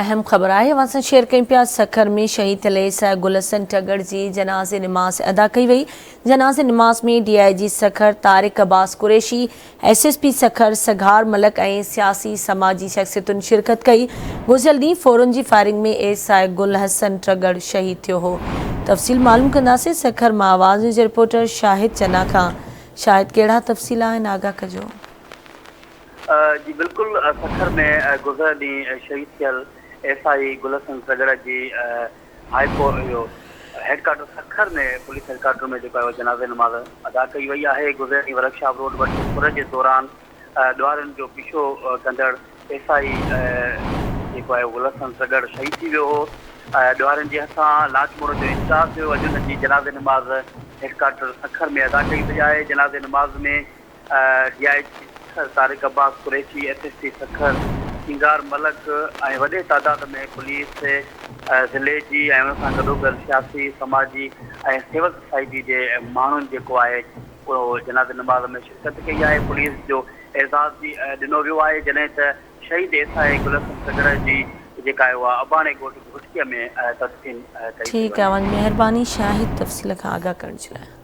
اهم خبر آهي اوهان سان شيئر ڪيون پيا سکر ۾ شهيد ٿيل ايس I Gul حسن ٽڳڙ جي جنازي نماز ادا ڪئي وئي جنازي نماز ۾ D I G Sukkur Tariq Abbas Qureshi S S P Sukkur Sighar Malik ۽ سياسي سماجي شخصيتن شرڪت ڪئي گذريل ڏينهن ڦورن جي firing ۾ S I Gul Hassan Tagar شهيد ٿيو هو تفصيل معلوم ڪنداسين سکر مان آواز نيوز جي رپورٽر شاهد چنا کان شاهد ڪهڙا تفصيل آهن آگاهه ڪجو. جي بلڪل سکر ۾ گذريل ڏينهن شهيد ٿيل S I Gul Hassan Tagar جي هاء ڪورٽ اهو head quarter Sukkur ۾ police head quarter ۾ جيڪو آهي جنازي نماز ادا ڪئي وئي آهي گذريل ڏينهن ورڪشاپ روڊ وٽ ڦر جي دوران ڏوهارين جو پيڇو ڪندڙ ايس I جيڪو آهي گل حسن ٽڳڙ شهيد ٿي ويو هو ڏوهارين جي هٿان لانچ موڙ جو انتظار ٿيو اڄ ان جي جنازي نماز هيڊ ڪوارٽر سکر ۾ ادا ڪئي وئي آهي جنازي نماز ۾ D I G Sukkur Tariq Abbas Qureshi, S S P Sukkur Singar Malik ۽ وڏي تعداد ۾ پوليس ضلعي جي ۽ ان سان گڏوگڏ سياسي، سماجي ۽ سول سوسائٽي جي ماڻهن جيڪو آهي اهو جنازي نماز ۾ شرڪت ڪئي آهي، پوليس جو اعزاز به ڏنو ويو آهي، جڏهن ته شهيد S I Gul Hassan Tagar جي جيڪا آهي اها اباڻي ڳوٺ گهوٽڪي ۾ تدفين ڪئي پئي ٺيڪ آهي وڃي. مهرباني شاهد تفصيل کان آگاهه ڪرڻ جي لاء.